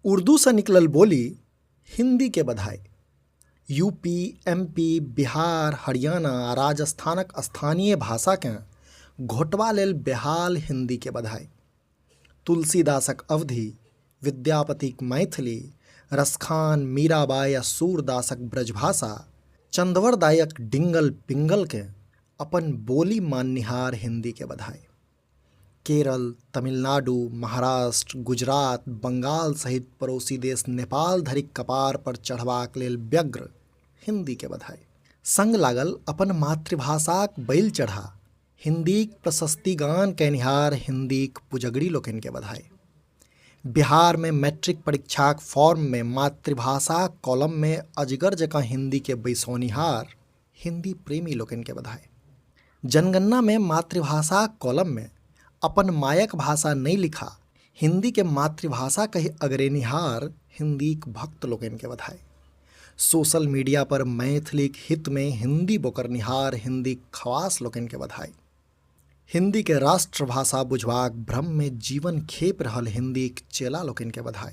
उर्दूसँ निकलल बोली हिन्दीके बधाइ। यूपी, एमपी, बिहार, हरियाणा आ राजस्थानक स्थानीय भाषाकेँ घोटबा लेल बेहाल हिन्दीके बधाइ। तुलसीदासक अवधी, विद्यापतिक मैथिली, रसखान, मीराबाई आ सूरदासक ब्रजभाषा, चंदवरदायक डिंगल पिंगलकेँ अपन बोली माननिहार हिन्दीके बधाइ। केरल, तमिलनाडु, महाराष्ट्र, गुजरात, बंगाल सहित पड़ोसी देश नेपाल धरिक कपार पर चढ़बाक लेल व्यग्र हिन्दीके बधाइ। संग लागल अपन मातृभाषाक बैल चढ़ा हिन्दीक प्रशस्तिगान कयनिहार हिन्दीक पुजगरी लोकनिके बधाइ। बिहारमे मैट्रिक परीक्षाक फॉर्ममे मातृभाषाक कॉलममे अजगर जकाँ हिन्दीके बैसौनिहार हिन्दी प्रेमी लोकनिके बधाइ। जनगणनामे मातृभाषाक कॉलममे अपन मायक भाषा नहि लिखा हिन्दीके मातृभाषा कहि अगरेनिहार हिन्दीक भक्त लोकनिके बधाइ। सोशल मीडिया पर मैथिलीक हितमे हिन्दी बोकरनिहार हिन्दीक खवास लोकनिके बधाइ। हिन्दीके राष्ट्रभाषा बुझबाक भ्रममे जीवन खेप रहल हिन्दीक चेला लोकनिके बधाइ।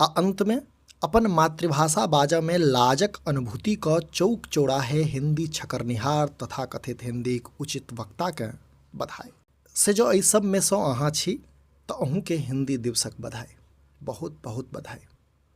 आ अन्तमे अपन मातृभाषा बाजऽमे लाजक अनुभूति कऽ चौक चौराहे हिन्दी छकरनिहार तथाकथित हिन्दीक उचित वक्ताकेँ बधाइ। से जँ एहि सबमे सँ अहाँ छी तऽ अहूँके हिन्दी दिवसक बधाइ, बहुत बहुत बधाइ।